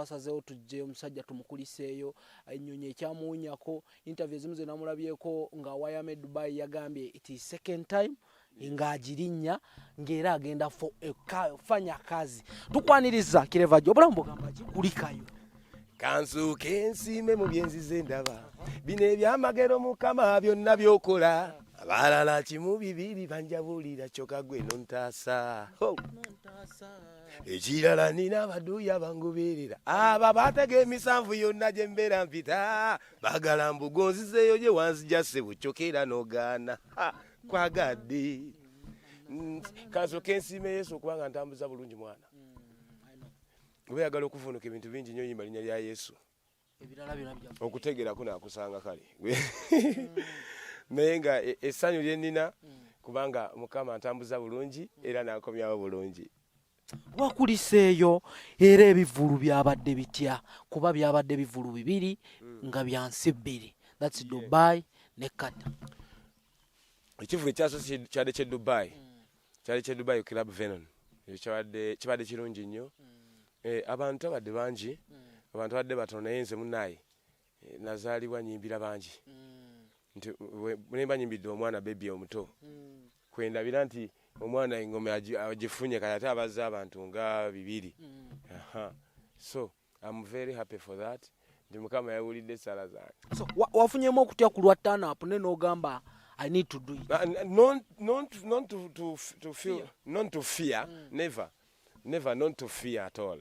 Twasazeewo tujje omusajja tumukuliseeyo ennyonyi ekyamuwunyako. Interview ezimu ze namulabyeko ng'awayama e Dubai, yagambye it is second time ng'agirinnya, ng'era agenda fanya kazi. Tukwaniriza Clever J. Obulamu bugamba ki? Kulikayo. Kansuuke ensiime mu byenzize ndaba bino ebyamagero Mukama byonna byokola. Abalala kimu bibiri banjabulira, kyokka gwe nontaasa. Ho! Ekirala nina abaduuya bangoberera, abo abatega emisanvu yonna gye mbeera mpita, bagala mbugonzizeeyo gye wanzija ssebo, kyokka era nogaana. Ha, kwagadde. Kansooke ensiime Yesu okubanga ntambuza bulungi. Mwana oba yagala okuvunuka ebintu bingi nnyo, yimba linnya lya Yesu. Ebirala byonna bijja. Okutegeera kunaakusanga kale, naye nga essanyu lye nnina kubanga Mukama ntambuza bulungi era nankomyawo bulungi. Wakuliseeyo era ebivulu byabadde bitya? Kuba byabadde bivulu bibiri nga bya nsi bbiri, that's Dubai ne Qatar. Ekivulu ekyasoose kyadde kye Dubai, kyali kye Dubai Club Venon. Ekyo kibadde kirungi nnyo. Abantu abadde bangi, abantu abadde batono, naye nze munaaye nazaalibwa nyimbira bangi, nti nemba nyimbidde omwana baby omuto, kwendabira nti omwana engoma agifunye kati ate abazza abantu nga 200. Aha. So I'm very happy for that, nti Mukama yawulidde essala zange. So wafunyemu okutya ku lwa turn up ne n'ogamba, "I need to do it"? Not to feel, not to fear, never, never, not to fear at all,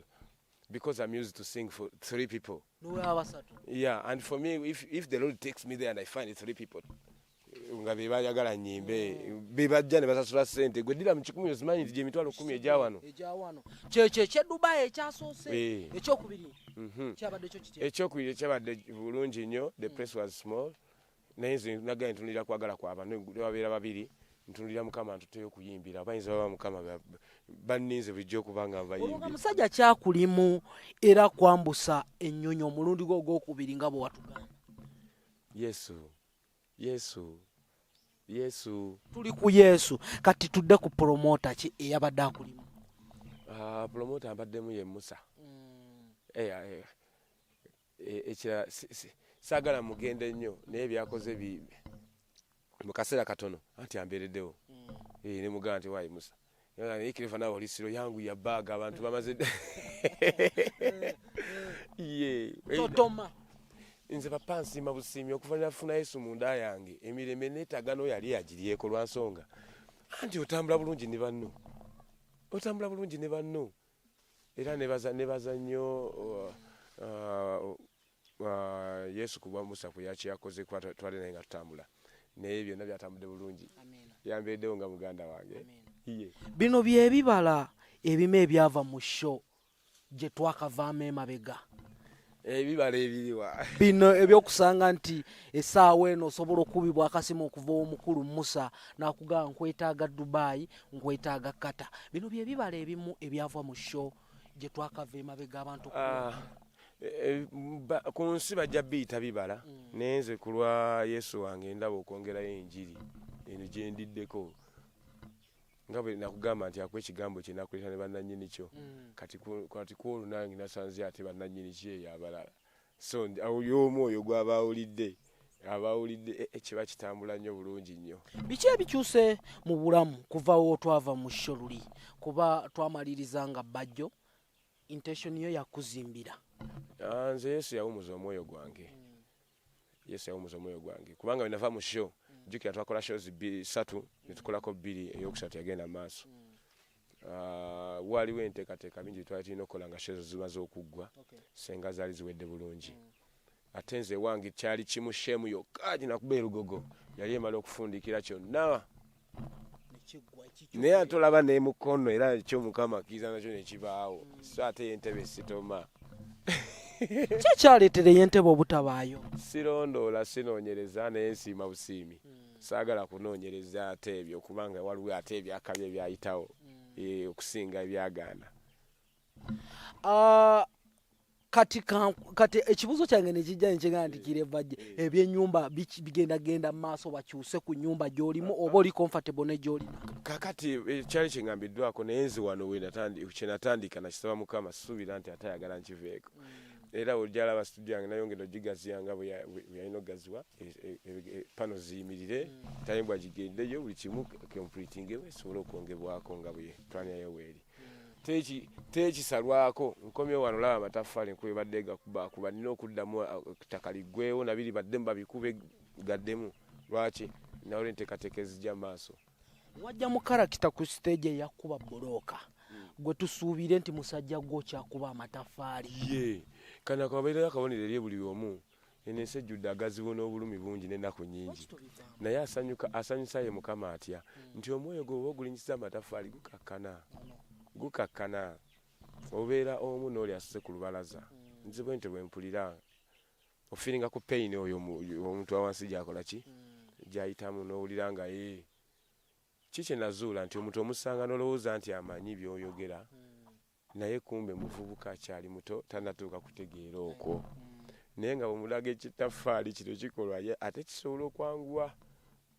because I'm used to sing for three people. N'olaba basatu. Yeah, and for me, if the Lord takes me there and I find three people nga be bayagala nyimbe, be bajja ne basasula ssente, gwe ddira mu 100 ozimanyi nti gye 100,000 egya wano. Egyawano kyekyo ekye Dubai ekyasoose. Ekyokubiri kyabadde kyo kitya? Ekyokubiri ekyabadde bulungi nnyo. The place was small, naye nze nagaye ntunulira kwagala kwaba babeera babiri, ntunulira Mukama ntuteyo okuyimbira. Bayinza baba Mukama banninze bulijjo okuba nga Olwo nga mbayimbira. Musajja kyakulimu era kwambusa ennyonyi omulundi gwo ogwokubiri nga bwe watugamba. Yesu, Yesu, Yesu. Tuli ku Yesu. Kati tudde ku promoter ki eyabadde akulimu? Promoter mbaddemu ye Musa. Ekirala saagala mugende nnyo, naye byakoze mu kaseera katono anti ambeereddewo. Ne mugamba nti, "Waayi Musa." Yagamba, "Naye Clever, naawe oli slow, yanguya baaga, abantu bamaze." Ye. Totoma. Nze papa nsiima busiimi okuva nafuna Yesu munda yange, emirembe neetaaga n'oyo ali agiryeko, lwa nsonga anti otambula bulungi ne banno, otambula bulungi ne banno. Era nebaza nnyo Yesu kubwa Musa kwe yakyakoze, kuba twali naye nga tutambula, naye byonna byatambudde bulungi, yambereddewo nga muganda wange ye. Bino bye bibala ebimu ebyava mu show gye twakavaamu emabega. Ebibala ebiriwa? Bino ebyokusanga nti essaawa eno osobola okukubibwa akasimu okuva omukulu Musa n'akugamba, "Nkwetaaga Dubai, nkwetaaga Qatar." Bino bye bibala ebimu ebyava mu show gye twakava emabega abantu. Ah, ku nsi bajja biyita bibala, naye nze ku lwa Yesu wange ndaba okwongerayo enjiri eno gye ndiddeko, nga bwe nakugamba nti akuwa ekigambo kye nakuleeta ne bannannyini kyo. Kati kwolwo nange nasanze ate bannannyini ki eyo abalala, so awo y'omu oyo gw'aba awulidde, aba awulidde kiba kitambula nnyo bulungi nnyo. Biki ebikyuse mu bulamu kuva wo twava mu show luli? Kuba twamaliriza nga Bajjo intention yo yakuzimbira. Ah, nze Yesu yawumuza omwoyo gwange, Yesu yawumuza omwoyo gwange, kubanga bwe nava mu show, jjukira twakola shows ssatu ne tukolako bbiri, eyokusatu yagenda mu maaso. Ah, waliwo enteekateeka bingi twali tulina okukola nga shows zimaze okuggwa, senga zaali ziwedde bulungi. Ate nze ewange kyali kimu, shame yokka ginakuba erugogo yali emala okufundikira kyonna, naye ate olaba nemukono era ekyo Mukama akkiriza nakyo nekibaawo, so ate yentebe sitoma. Ki ekyaleetera ey'entebe obutabaayo? Sirondoola, sinoonyereza, naye nsiima busiimi. Saagala kunoonyereza ate ebyo, kubanga waliwo ate ebyakabi ebyayitawo okusinga ebyagaana. Ah, Kati ekibuuzo kyange nekijja nekigamba nti Clever J, ebyenyumba bigendagenda mu maaso, bakyuse ku nyumba gy'olimu oba oli comfortable ne gy'olina? Kakati kyali kyeŋŋambiddwako, naye nze wano kyenatandika nakisaba Mukama, suubira nti ate ayagala nkiveeko. Era ojalaba studio yange nayongera ogigaziya nga bwe yalina okugaziwa, pano ziyimirire, tayimbwa gigendeyo, buli kimu completingewo, esobole okwongebwako nga bwe plan yayo bweri. Tekisalwako. Nkomye wano, laba amataffaali enkuba ebadde gakubakuba, nina okuddamu ettaka liggwewo nabiri baddemu babikube gaddemu. Lwaki nawula enteekateeka ezijja mu maaso. Wajja mu character ku stage eyakuba bulooka, gwe tusuubire nti musajja gwe okyakuba amataffaali? Ye kano akabeerayo akabonero eri buli omu. Eno ensi ejjudde agazibu n'obulumi bungi n'ennaku nnyingi, naye asanyuka asanyusa ye Mukama. Atya nti omwoyo gwe oba ogulinyisiza amataffaali, gukakkana, gukakkana, obeera omu n'oli asuze ku lubalaza. Nze bwe ntyo bwe mpulira, ofeelinga ku pain oyo omuntu awansi gyakola ki gyayitamu, n'owulira nga ye ki. Kye nazuula nti omuntu omusanga n'olowooza nti amanyi by'oyogera, naye kumbe muvubuka akyali muto, tannatuuka kutegeera okwo. Naye nga bwemulaga ekitaffaali kino kikolwa ye, ate kisobola okwanguwa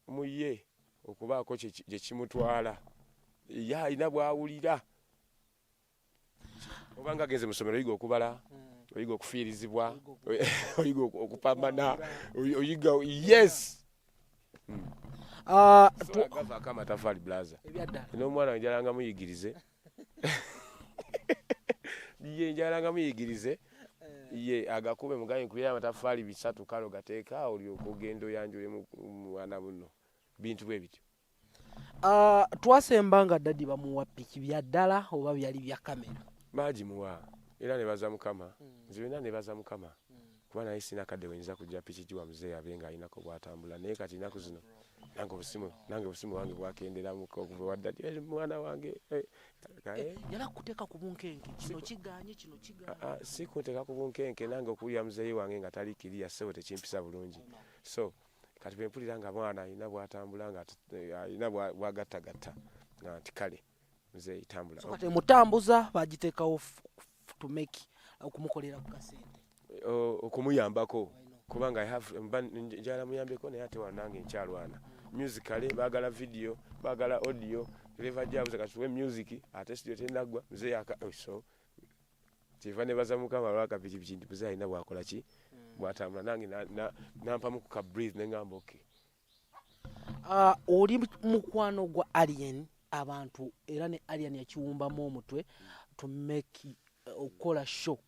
mu ye okubaako gye kimutwala. Ye alina bw'awulira obanga agenze mu ssomero, oyiga okubala, oyiga okufiirizibwa, oyiga okupambana, oyiga, yes. Ah, gavaako amataffaali, blaza. Ebyaddala. N'omwana njala nga muyigirize ye, njala nga muyigirize ye agakube, mugambe nkubira amataffaali 300, kale ogateeka awo, olyoka ogenda oyanjule mwana muno, bintu bwe bityo. Ah, twasemba nga daddy bamuwa piki, bya ddala oba byali bya kamera? Baagimuwa, era nebaza Mukama. Nze byonna nebaza Mukama, kuba naye sina kadde wenyinza kujja piki giwa muzeeyi abe nga alinako bwatambula. Naye kati ennaku zino nange obusimu wange bwakenderamuko okuva wa daddy. Eh, mwana wange, eh, kaye. Yala kuteeka ku bunkenke, kino kiganye, kino kiganye? Ah, ah, si kunteeka ku bunkenke, nange okuwulira muzeeyi wange nga tali kiriya, ssebo, tekimpisa bulungi. So kati bwe mpulira nga mwana alina bwatambula, nga alina bwagattagatta, nga nti kale muzeeyi tambula. So kati emutambuza bagiteekawo to make okumukolera ku kasente? Okumuyambako, kubanga I have mba njagala muyambeko, naye ate wano nange nkyalwana. Musically baagala video, baagala audio, leva jabuza katuwe music, ate studio tenaggwa, muzeeyi aka, oh, so kyeva nebaza Mukama lwakapikipiki nti muzeeyi alina bwakola ki bwatambula, nange nampamu ku ka breathe, neŋŋamba okay. Ah, oli mukwano gwa Alien, abantu era ne Alien yakiwumbamu omutwe to make okukola show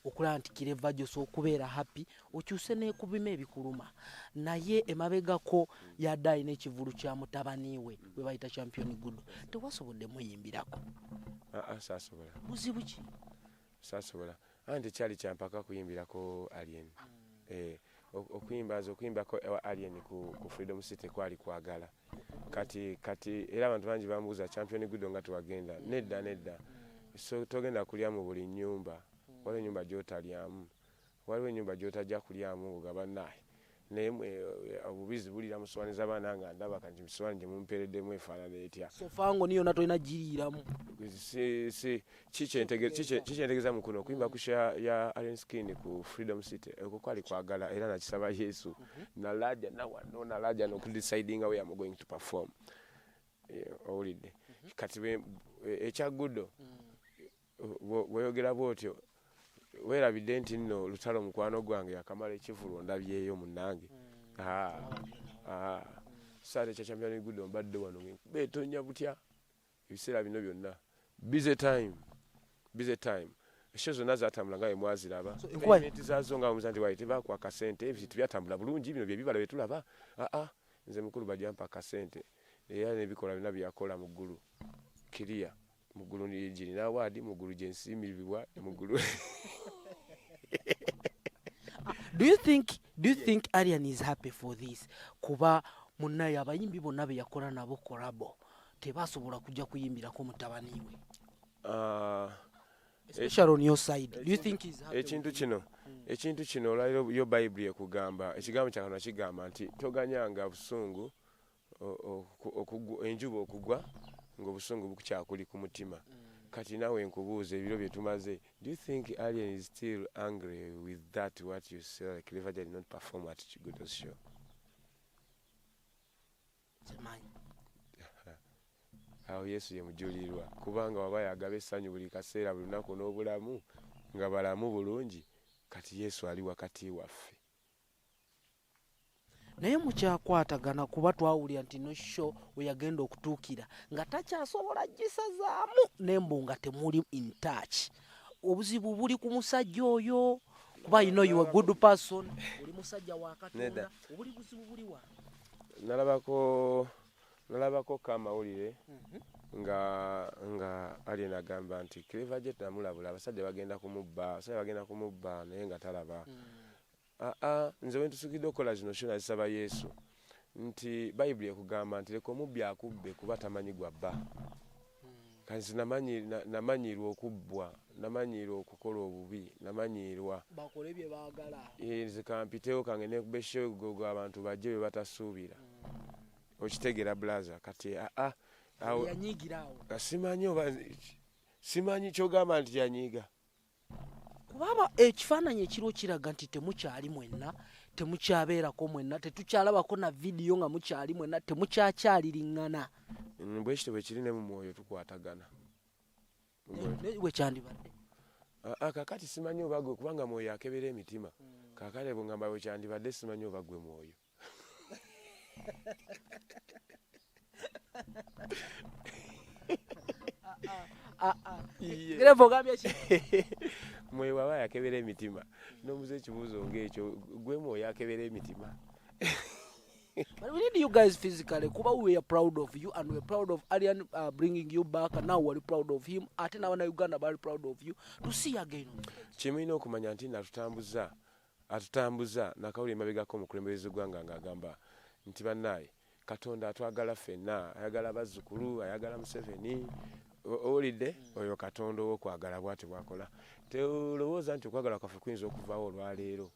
okulaba nti Clever J okubeera happy, okyuse nekubima ebikuluma. Naye emabegako yadde alina ekivulu kya mutabani we bwe bayita Champion Gudo, tewasobodde muyimbirako? Ah, ah, saasobola. Buzibu ki? Saasobola, anti kyali kyampaka kuyimbirako Alien. Eh, okuyimba nze okuyimbako ewa Alien ku Freedom City kwali kwagala. Kati era abantu bangi bambuuza, Champion Gudo nga tewagenda? Nedda, nedda. So togenda kulya mu buli nyumba. Waliwo enyumba gyotalyamu, waliwo enyumba gyotajja kulyamu nga bannaye. Naye obubizi bulira mu sowaani z'abaana, nga ndaba kati sowaani gye mumpeereddemu efaanana etya? So fango niyo yonna tolina giriiramu? Si kikyentegeeza mukuno okuyimba ku show ya Alien Skin ku Freedom City, okwo kwali kwagala, era nakisaba Yesu. Nalaja nawano, nalaja nokudecidinga where I'm going to perform. Owulidde? Kati ekya Gudo, bweyogera bwotyo weerabidde nti nno lutalo mukwano gwange yakamala ekivulu, ondabyeyo munnange. Ah, so ate ekya Champion Gudo, mbadde wano ngenkuba etonya butya ebiseera bino byonna, busy time, busy time. Show zonna zatambula nga bwe mwaziraba. So, enkuba- Payment zaazo nga muza nti wayi tebakuwa kasente, ebintu tebyatambula bulungi, bino bye bibala bye tulaba. Aa, nze mukulu bajampa akasente, era n'ebikolwa byonna byeyakola mu ggulu kiriya, mu ggulu girina awaadi, mu ggulu gye nsiimibwa, mu ggulu. Do you think Alien is happy for this? Kuba munnaye abayimbi bonna be yakola nabo collabo tebasobola kujja kuyimbirako mutabani we. Ah, Especially on your side, do you think he's happy? Ekintu kino olwaliro yo Bayibuli ekugamba, ekigambo kya Katonda kigamba nti toganyanga busungu enjuba okugwa ng'obusungu bukyakuli ku mutima. Kati nawe nkubuuza, ebiro bye tumaze, do you think Alien is still angry with that, what you say, like Clever did not perform at Gudo's show? Simanyi. Awo Yesu ye mujulirwa, kubanga waba yagaba essanyu buli kaseera, buli lunaku, n'obulamu nga balamu bulungi. Kati Yesu ali wakati waffe. Naye mukyakwatagana? Kuba twawulira nti no show we yagenda okutuukira nga takyasobola gisazaamu nembu nga temuli in touch. Obuzibu buli ku musajja oyo? Kuba you know you a good person, oli musajja wa Katonda. Nedda. Obuli buzibu buli wa? Nalabako kamawulire nga Alien agamba nti Clever Jet namulabula, abasajja bagenda kumubba, abasajja bagenda kumubba, naye nga talaba. Aa, nze wentusukidde okukola zino show, nazisaba Yesu, nti Bayibuli ekugamba nti leka omubbi akubbe, kuba tamanyi gwabba. Kati namanyirwa okubbwa, namanyirwa okukola obubi, namanyirwa. Bakole bye baagala. Nze kampitewo kange nekuba e show go abantu bajje be batasuubira. Okitegeera, blaza? Kati aa, awo yanyiigira awo. Simanyi oba simanyi kyogamba nti yanyiiga. Kubaba ekifaananyi ekiriwo kiraga nti temukyali mwenna, temukyabeerako mwenna, tetukyalabako na vidiyo nga mukyali mwenna, temukyakyaliriŋŋana. Bwe kityo bwe kiri ne mu mwoyo, tukwatagana. Mu mwoyo. Bwe kyandibadde. Ah, kakati simanyi oba gwe, kubanga mwoyo akebera emitima. Kakati bwe ngamba bwe kyandibadde, simanyi oba gwe mwoyo. Gereva ogambye ki? Mwoyo waba yakebera emitima, n'omuza ekibuuzo ng'ekyo, gwe mwoyo akebera emitima? But we need you guys physically, kuba we are proud of you and we are proud of Alien bringing you back, and now we are proud of him, ate n'abannayuganda bali proud of you to see you again. Kyemulina okumanya nti natutambuza, atutambuza nakawuli emabegako omukulembeze gwanga ng'agamba nti bannaaye, Katonda atwagala ffenna, ayagala bazzukulu, ayagala Museveni. Owulidde? Oyo Katonda ow'okwagala bwati bwakola. Telowooza nti okwagala kwaffe kuyinza okuvaawo olwaleero.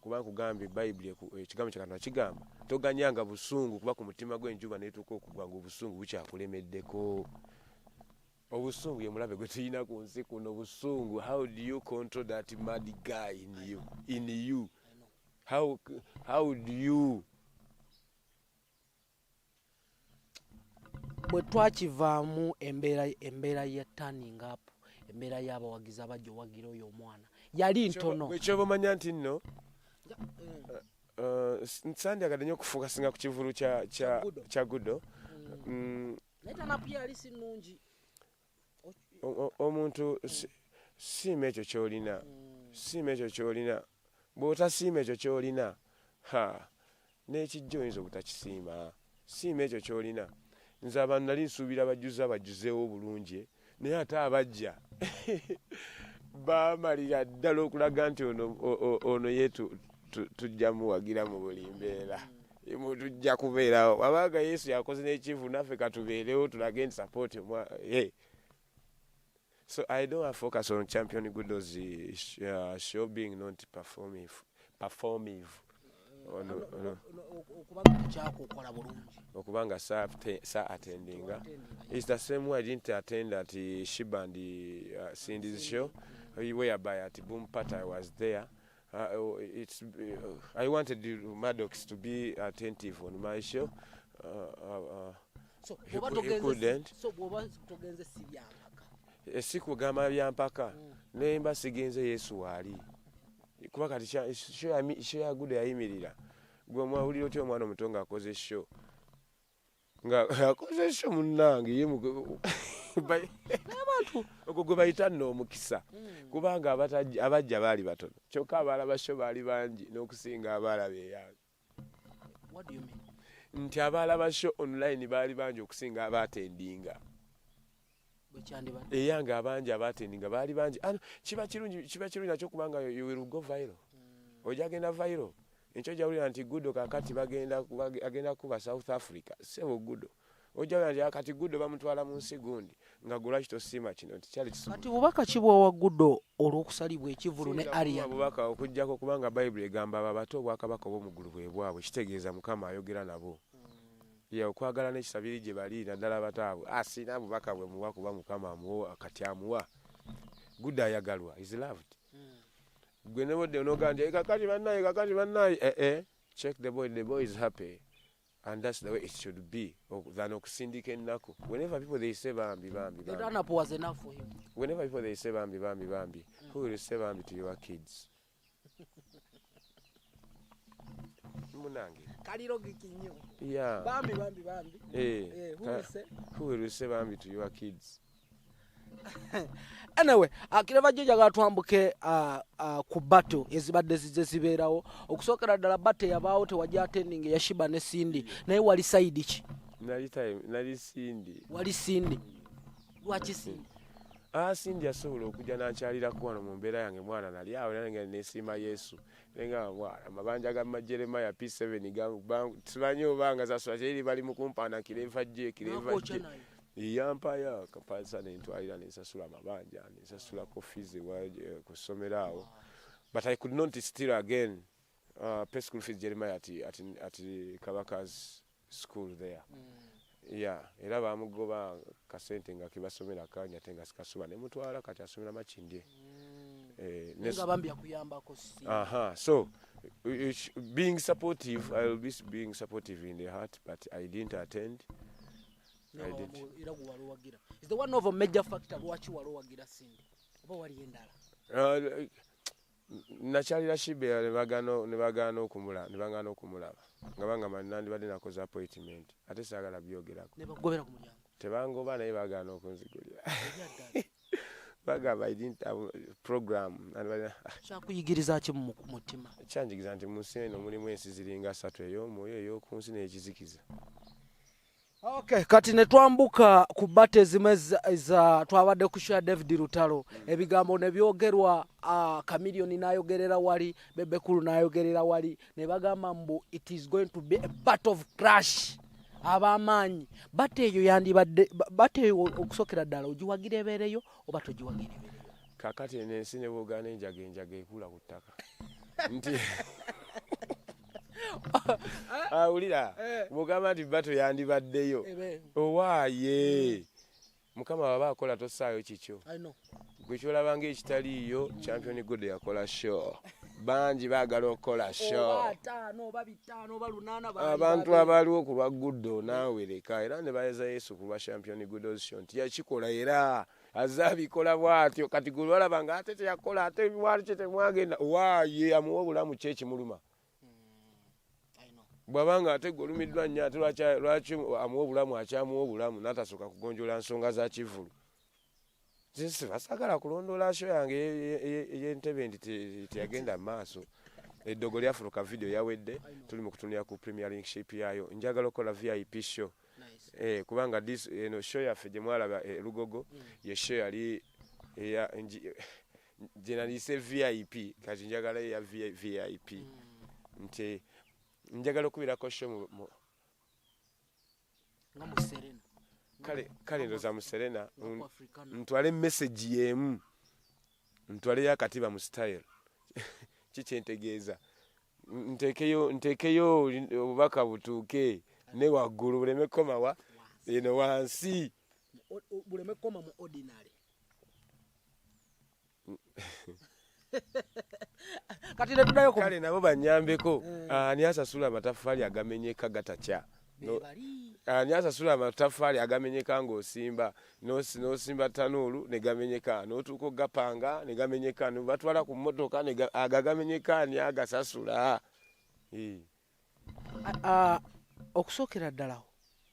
Kuba nkugambye, Bayibuli ekigambo kya Katonda kigamba toganyanga busungu kuba ku mutima gw'enjuba netuuka okugwa nga obusungu bukyakulemeddeko. Obusungu ye mulabe gwe tulina ku nsi kuno. Busungu, how do you control that mad guy in you? How do you Bwe twakivaamu, embeera ya turning up, embeera y'abawagizi abajja owagira oyo omwana yali ntono. Bwekyoba omanya nti nno sandyagadde nnyo okufocusinga ku kivulu Kya Gudo. Kya Gudo. Naye turn up yali si nnungi. Omuntu siima ekyo kyolina, siima ekyo kyolina. Bw'otasiima ekyo kyolina, ha, n'ekijja oyinza obutakisiima. Siima ekyo kyolina. Nze abantu nali nsuubira bajjuze, abajjuzeewo bulungi, naye ate abajja baamalira ddala okulaga nti ono ye tujja muwagira mu buli mbeera. Tujja kubeerawo wabanga Yesu yakoze n'ekivu, naffe katubeerewo tulage nti support hey. So I don't have focus on Champion Gudo's show being not performive. Ono, Okubanga kyakukola bulungi. Okubanga sa attendinga. It's the same way I didn't attend at Sheebah and Cindy's show, whereby at Boom Party I was there. I wanted Maddox to be attentive on my show. So He bw'oba he couldn't. So bw'oba togenze si byampaka? Si kugamba byampaka, naye mba sigenze, Yesu waali. Kuba kati show ya Gudo yayimirira. Gwe mwawulira otya omwana omuto ng'akoze show, nga akoze show munnange ye N'abantu ogwo gwe bayita nno omukisa, kubanga abajja baali batono, kyokka abalaba show baali bangi n'okusinga abaalaba eyange. What do you mean? Nti abalaba show online baali bangi okusinga abatendinga. Bwe kyandibadde. Eyange abangi abatendinga baali bangi. Ano, kiba kirungi nakyo, kubanga you will go viral. Ojja genda viral enkyo, ojja nti Gudo kakati agenda kuba South Africa. Sebo Gudo, ojja wulira nti akati Gudo bamutwala mu nsi gundi, nga gwe lwaki tosiima kino nti kyali kisubu. Kati bubaka ki bw'owa Gudo olw'okusalibwa ekivulu ne Siyinza kumuwa Alien? bubaka okugjako kubanga Bayibuli egamba abo abato obwakabaka obw'omuggulu bwe bwabwe. Kitegeeza Mukama ayogera nabo. Yeah, okwagala n'ekisa biri gye bali, naddala bataabwe. Sina bubaka bwe muwa kuba Mukama amuwa, kati amuwa. Good ayagalwa, is loved. Gwe ne bodde onogamba nti, kakati bannaye, kakati bannaye. Check the boy, the boy is happy. And that's the way it should be. Than okusindika ennaku. Whenever people they say bambi, bambi, The bambi. run-up was enough for him. Whenever people they say bambi, bambi, bambi, who will say bambi to your kids? Munange. Kaliro gikinyo. Yeah. Bambi, bambi, bambi. Who will say? Who will say bambi to your kids? Anyway, Clever J njagala twambuke ku battle ezibadde zizze zibeerawo. Okusookera ddala battle yabaawo tewajja attending eya Sheebah ne Cindy. Naye wali side ki? Nali time, nali Cindy. Wali Cindy. Lwaki Cindy? Cindy asobola okujja n'ankyalirako wano mu mbeera yange, mwana nali awo nange neesiima Yesu. Naye nga mwana amabanja ga Jeremiah P7 simanyi oba nga zasula kyeri bali mu kumpaana Clever J, Clever N'akwokya J. nayo. Yampayo akapasa ne ntwalira ne nsasula amabanja, ne nsasulako fees ku ssomero awo. But I could not steal again, pay school fees Jeremiah at Kabaka's school there. Yeah, era bamugoba kasente nga kebasomera kangi ate nga sikasuba ne mutwala kati asomera Makindye. Nga bambi yakuyambako si. Aha, so being supportive, I will be being supportive in the heart, but I didn't attend. I didn't. Era gwe walowagira. Is the one of a major factor lwaki walowagira Cindy? Oba waliyo endala? Nakyalira Sheebah ne bagaana okumulaba. Nga bangamba nandibadde nakoze appointment ate saagala byogerako. Ne bakugobera ku mulyango? Tebangoba naye bagaana okunzigulira. Ebyaddala. Bagamba I didn't have program. Kyakuyigiriza ki mu mutima? Kyanjigiriza nti mu nsi eno mulimu ensi ziringa ssatu, ey'omwoyo, ey'oku nsi n'ekizikiza. Okay, kati ne twambuka ku battle ezimu eza twabadde ku show ya David Lutalo. Ebigambo ne byogerwa, Chameleone n'ayogerera wali, Bebe Cool n'ayogerera wali, ne bagamba mbu it is going to be a battle of clash. Ab'amaanyi. Battle eyo yandibadde, battle eyo okusookera ddala ogiwagira ebeereyo oba togiwagira ebeereyo? Kaakati eno ensi ne bw'ogaana enjaga, enjaga ekula ku ttaka. Nti awulira, bw'ogamba nti battle yandibaddeyo. Owaaye. Mukama bw'aba akola tossaayo kikyo. I know. Gwe ky'olaba ng'ekitaliiyo, Champion Good yakola show. Bangi baagala okukola show. Oba 5, oba 5, oba 8, baali Abantu babeera. abaliwo ku lwa Guddo naawe leka, era ne baeza Yesu ku lwa Champion Guddo's show nti yakikola era azze abikola bw'atyo. Kati gwe lwalaba ng'ate teyakola, ate lwaki temwagenda? Waaye amuwa obulamu ki ekimuluma? Bw'aba nga ate gwe olumiddwa nnyo, ate lwaki amuwa obulamu, akyamuwa obulamu n'atasooka kugonjoola nsonga za kivvulu? Nze sibasaagala kulondoola show yange ey'entebe nti teyagenda mu maaso. Eddogo lyafuluka video yawedde, tuli mu kutunulira ku premiering ship yaayo. Njagala okukola VIP show. Nice. Kubanga this eno show yaffe gye mwalaba e Lugogo, ye show yali eya gye naliise VIP, kati njagala eya VIP. Nti njagala okubirako show mu Nga mu Serena. Kale ndowooza mu Serena, Nga ku Africana. ntwale message y'emu, ntwaleyo akatiba mu style. Ki kye ntegeeza? Nteekeyo obubaka butuuke ne waggulu buleme kukomawa eno wansi. Buleme kukoma mu ordinary. Kati ne tuddayo ku Kale nabo bannyambeko. Ani asasula amataffaali agamenyeka gatakya? Be bali. Ani asasula amataffaali agamenyeka ng'osimba, n'osimba tanuulu ne gamenyeka, n'otuuka okugapanga ne gamenyeka, ne batwala ku mmotoka ne ago agamenyeka ani agasasula? Okusookera ddala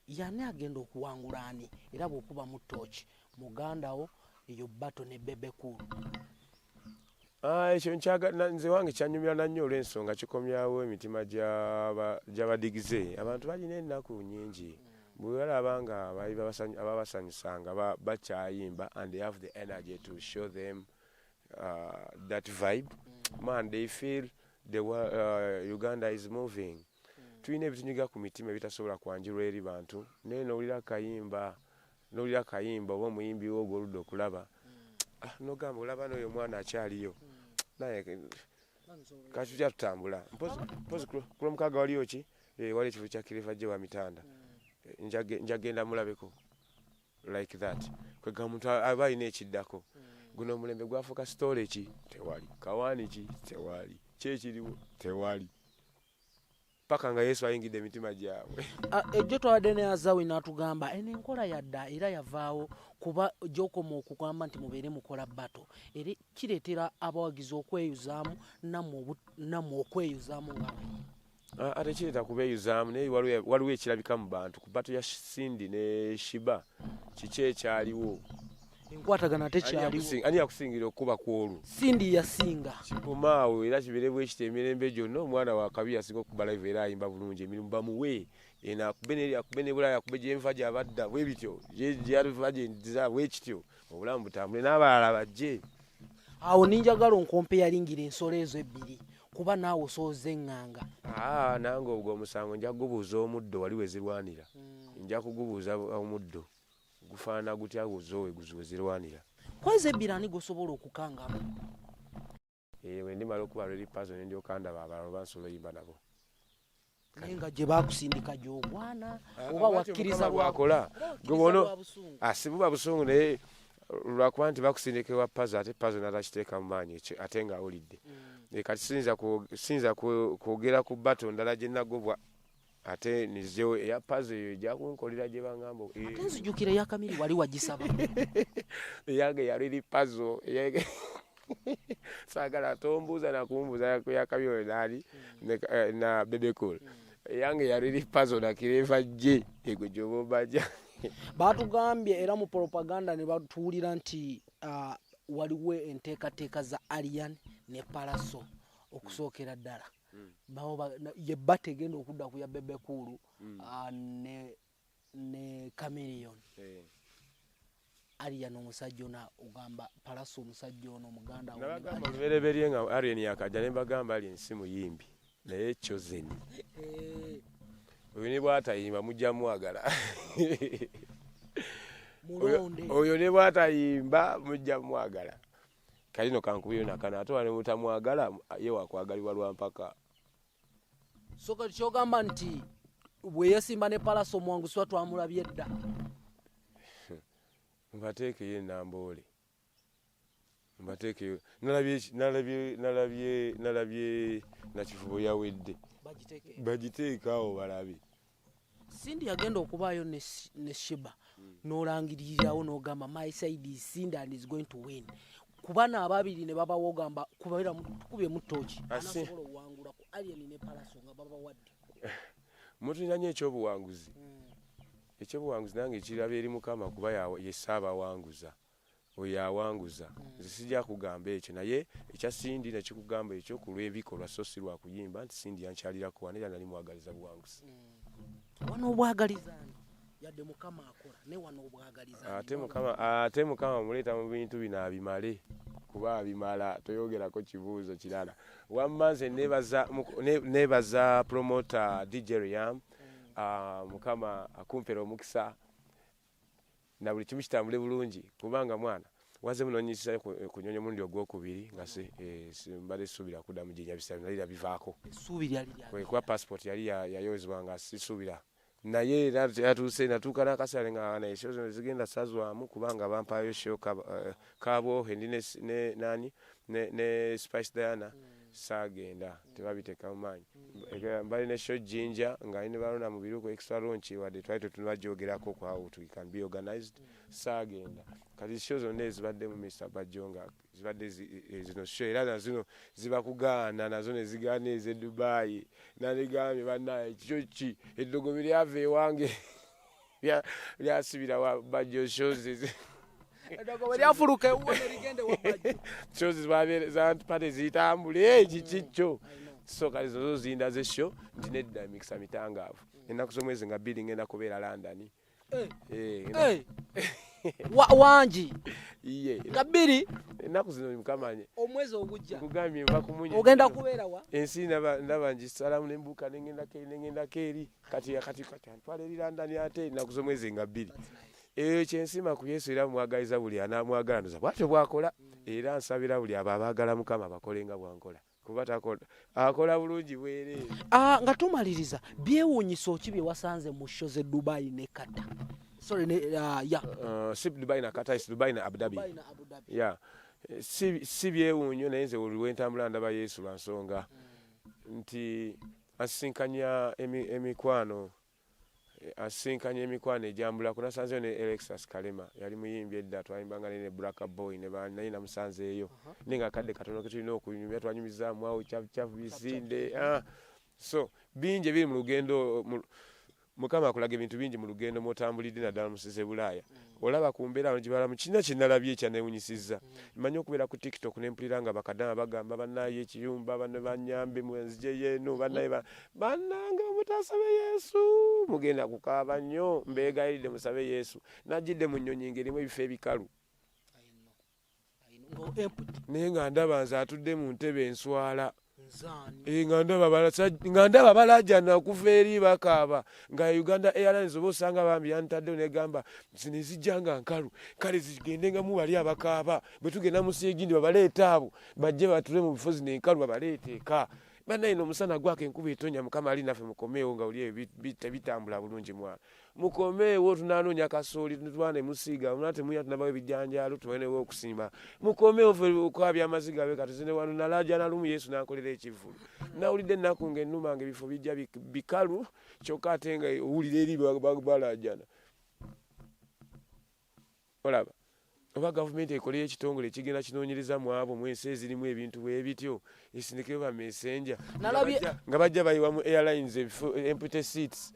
yani agenda okuwangula ani? Era bw'okubamu ttooki muganda wo eyo battle ne Bebe Cool. Ekyo nze wange kyanyumira na nnyo olw'ensonga kikomyawo emitima gy'abadigize. Abantu balina ennaku nnyingi. Bwe balaba nga bali ababasanyusanga bakyayimba and they have the energy to show them, that vibe. Man, they feel the Uganda is moving. Tulina ebitunyiga ku mitima ebitasobola kwanjulwa eri bantu. Naye n'owulira akayimba oba omuyimbi wo gw'oludde okulaba. N'ogamba olaba n'oyo omwana akyaliyo. Naye kati tutya tutambula. Mpozi ku lwomukaaga waliyo ki? Waliyo ekifo kya Clever J wa Mitanda. Njagenda mulabeko like that. Kwega omuntu aba alina ekiddako. Guno omulembe gwafuuka story ki tewali, kawaani ki tewali, ki ekiriwo tewali, paka nga Yesu ayingidde emitima gyabwe. Ejjo twabadde ne Azawi n'atugamba eno enkola yadda era yavaawo, kuba gy'okoma okugamba nti mubeere mukola battle era kireetera abawagizi okweyuzaamu, nammwe okweyuzaamu ng'abayimbi. Ate kireeta kubeeyuzaamu, naye waliwo ekirabika mu bantu ku battle ya Cindy ne Sheebah. Kiki ekyaliwo? Enkwatagana tekyaliwo. Ani yakusingira okukuba ku olwo? Cindy yasinga. Kikomaawo era kibeere bwe kityo emirembe gyonna. Omwana wa kabi yasinga okukuba live era ayimba bulungi, emirimu bamuwe eno akube neri akube ne Bulaaya akube gyenva gyabadda bwe bityo gyava gyendiza bwe kityo obulamu butambule n'abalala bajje. Awo ninjagala onkompe yalingira ensolo ezo ebbiri, kuba naawe osooza eŋŋanga. Nange ogwo omusango nja kugubuuza omuddo wali we zirwanira. Nja kugubuuza omuddo gufaanana gutya guzo we zirwanira. Kwezi ebbiri ani gw'osobola okukangamu? Bwe ndimala okuba ready person ne ndyoka ndaba abalala oba nsobola oyimba nabo. Naye nga gye baakusindika gy'ogwana oba wakkiriza bw'akola. Gwe bw'ono si buba busungu, naye lwakuba nti bakusindika ewa Pazo ate Pazo n'atakiteeka mu maanyi ate ng'awulidde. Kati siyinza kwogera ku battle ndala gye nagobwa ate nizzewo eya Pazo eyo ejja kunkolera gye bangamba. Ate nzijukira eya Kamiri wali wagisaba. Eyange yali Pazo. Saagala tombuuza nakumbuuza ya Kamiri oyo naali na Bebe Cool. Eyange yali Pazo na Clever J egwe gy'oba obaja. Baatugambye era mu propaganda ne batuwulira nti waliwo enteekateeka za Alien ne Pallaso okusookera ddala. Ye battle egenda okudda ku ya Bebe Cool ne Chameleone. Alien omusajja ono ogamba Pallaso omusajja ono muganda wo. Nabagamba olubereberye nga Alien yakajja ne mbagamba Alien si muyimbi naye chosen. Oyo ne bw'atayimba mujja mwagala. Oyo ne bw'atayimba mujja mwagala. Kali no kankubire nakano ate wano mutamwagala ye wakwagalibwa lwa mpaka. So kati ky'ogamba nti bwe yeesimba ne Pallaso omuwanguzi tuba twamulabye dda. Mbateekeyo enamboole. Mbateekeyo. Nalabye Nakivubo yawedde. Bagiteeke awo balabe. Cindy yagenda okubaayo ne Sheebah n'olangirirawo n'ogamba my side is Cindy and is going to win. Kuba n'ababiri ne babawa ogamba kubeera tukubyemu ttooki. Anasobola owangula ku Alien ne Pallaso nga babawadde. Mutulina nnyo ekyobuwanguzi. Ekyobuwanguzi nange kiraba eri Mukama kuba ye ssaabawanguza. Oyo awanguza. Nze sijja kugamba ekyo naye ekya Cindy nekikugamba ekyo ku lw'ebikolwa so si lwa kuyimba nti Cindy yankyalirako wano era nali mwagaliza buwanguzi. Wano obwagaliza ani? Yadde Mukama akola naye wano obwagaliza ani? Ate Mukama muleeta mu bintu bino abimale kuba abimala toyogerako kibuuzo kirala. Wamma nze neebaza promoter DJ Riam. Mukama akumpera omukisa na buli kimu kitambule bulungi kubanga mwana waze munonyisiza ku nnyonyi omulundi ogwokubiri nga mbadde sisuubira kuddamu gye njabisa nali bivaako. Essuubi lyali lya Kuba passport yali yayozebwa nga sisuubira. Naye era yatuuse natuuka n'akaseera nga naye show zino zigenda sazwamu kubanga bampaayo show Kabwohe ndi ne nani ne Spice Diana saagenda tebabiteeka mu maanyi. Mbali ne show Jinja nga ne balona mu biruko extra launch wadde twali tetunnagyogerako ku how we can be organized saagenda. Kati show zonna ezibadde mu Mr. Bajjo nga zibadde zino show era na zino zibakugaana nazo ne zigaana ez'e Dubai. Nandigambye bannaye kyo ki eddogobe lyava ewange lyasibira wa Bajjo shows Eddogobe lyafuluka ewuwo ne ligenda ewa Bajjo. Shows za party zitambule kiki kyo. So kati zo zindaze show nti nedda emikisa mitangaavu. Ennaku z'omwezi nga 2 ngenda kubeera London. Wangi. Iye. Nga 2. Ennaku zino Mukama nye. Omwezi ogujja. Nkugambye nva kumunye. Ogenda kubeera wa? Ensi ndaba ngisalamu ne mbuuka ne ngendako eri, ne ngendako eri. Kati antwala eri London ate ennaku z'omwezi nga 2. Eyo kye nsiima ku Yesu era mwagaliza buli anaamwagala ndoza bw'atyo bw'akola. Era nsabira buli abo abaagala Mukama bakole nga bw'ankola. Kuba takola, akola bulungi bwereere. Ah, nga tumaliriza, byewuunyisa oki bye wasanze mu show z'e Dubai ne Qatar? Sorry, ne, yeah. Si Dubai na Qatar, si Dubai na Abu Dhabi. Dubai na Abu Dhabi. Yeah. Si byewuunyo, naye nze buli lwentambula ndaba Yesu lwa nsonga nti asisinkanya emikwano, asisinkanya emikwano egyambulako. Nasanzeyo ne Alexas Kalema, yali muyimbi edda, twayimbanga naye ne Black Boy ne bani, naye namusanzeeyo, naye nga akadde katono ke tulina okunyumya, twanyumizaamu awo chafu bisinde. So bingi ebiri mu lugendo, Mukama akulaga ebintu bingi mu lugendo mw'otambulidde, naddala mu nsi z'e Bulaaya. Olaba ku mbeera wano gye balamu, kirina kye nalabye ekyanneewunyisizza. Mmanyi okubeera ku TikTok ne mpulira nga bakadaama bagamba, "Bannaaye ekiyumba, bano banyambe nzijeyo eno, bannaye bannange mutasabe Yesu mugenda kukaaba nnyo, mbeegayiridde musabe Yesu." Najjidde mu nnyonyi ng'erimu ebifo ebikalu. Nga empty. Naye nga ndaba nze atudde mu ntebe enswala. Nzaani? Nga ndaba balajana okuva eri bakaaba, nga Uganda Airlines oba osanga bambi yantaddeyo negamba zino ezijja nga nkalu, kale zigendengamu bali abakaaba, bwe tugenda mu nsi egindi babaleeta abo bajje batule mu bifo zino enkalu, babaleeta eka. Bannaye omusana gwaka, enkuba etonya, Mukama ali naffe, mukomeewo nga oli ebyo tebitambula bulungi mwana, mukomeewo, tunanoonya kasooli tubana ne musiiga muna temulina, tunabawo ebijanjaalo tubonewo okusimba, mukomeewo ffe okwabya amaziga be. Kati zine wano nalajana lumu Yesu nankolera ekivvulu, nawulidde ennaku ng'ennuma, nga ebifo bijja bikalu, kyokka ate nga owulira eri balajana. Olaba oba gavumenti ekoleyo ekitongole ekigenda kinoonyereza mu abo mu ensi ezirimu ebintu bwe bityo, esindikeyo bamessenja nga bajja bayiwa mu airlines ebifo empty seats.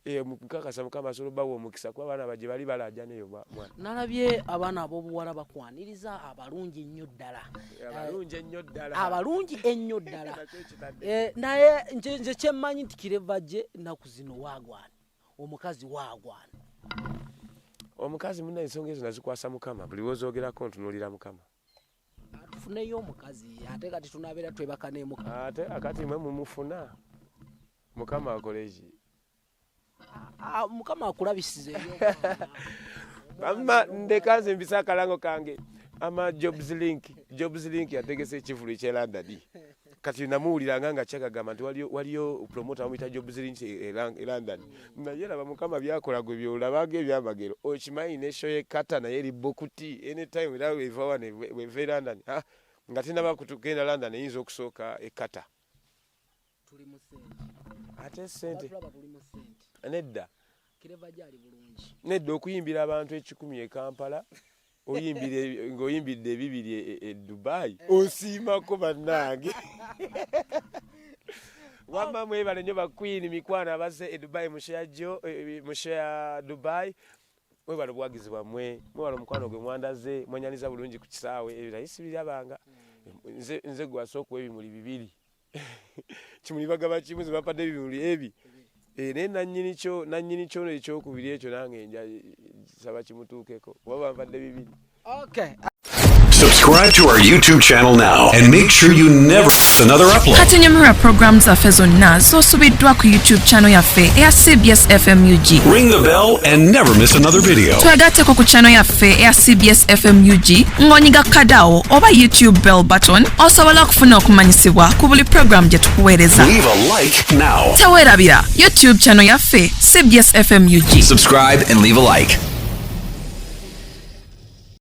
Nkakasa Mukama asobola obbawa omukisa, kuba abaana bajje bali balajana eyo mwana. Nalabye abaana ab'obuwala bakwaniriza abalungi ennyo ddala. Abalungi ennyo ddala. Abalungi ennyo ddala. Nakyo kitadde. Naye nze kyemmanyi nti Clever J ennaku zino waagwana omukazi, waagwana. Omukazi munna, ensonga ezo nazikwasa Mukama, buli wozoogerako ntunuulira Mukama. Tufuneyo omukazi, ate kati tunabeera twebaka n'emuka. Ate akati mwe mumufuna, Mukama akole ki? Ah, Mukama akulabisiza eby'omwana. Mama, ndeka nze mbise akalango kange ama Jobs Link. Jobs Link yategese ekivulu ekye London. Kati namuwuliranga nga kyagagamba nti waliyo promoter bamuyita Jobs Link e London, naye laba Mukama byakola, gwe byolabaga ebyamagero. Okimanyi ne show ye Qatar naye eri booked anytime, era weva wano weva e London. Ah, nga tenaba kutugenda London, eyinza okusooka e Qatar. Tuli mu ssente. Ate sente. Batulaba tuli mu ssente. Nedda. Clever gyali bulungi. Nedda, okuyimbira abantu 100 e Kampala, oyimbira ng'oyimbidde 200 e Dubai, osiimako bannange. Wamma mwebale nnyo bakwini mikwano abazze e Dubai musheya jo musheya Dubai, mwebale obuwagizi bwammwe, mwebale omukwano gwe mwandaze, mwanyaniza bulungi ku kisaawe. Ebyo naye sibirabanga nze gwasooka okuwa ebimuli bibiri, kimuli bagaba kimu, ze bampadde ebimuli ebi. Naye nannyini kyo ekyokubiri ekyo nange nja saba kimutuukeko, kuba bampadde bibiri. Okay. Subscribe to our YouTube channel now and make sure you never miss another upload. Kati nyumirwa programu zaffe zonna z'osubiddwa ku YouTube channel yaffe eya CBS FMUG. Ring the bell and never miss another video. Twegatteko ku channel yaffe eya CBS FMUG ng'onyiga kadawo oba YouTube bell button, osobola okufuna okumanyisibwa ku buli programu gye tukuweereza. Leave a like now. Teweerabira, YouTube channel yaffe CBS FMUG. Subscribe and leave a like.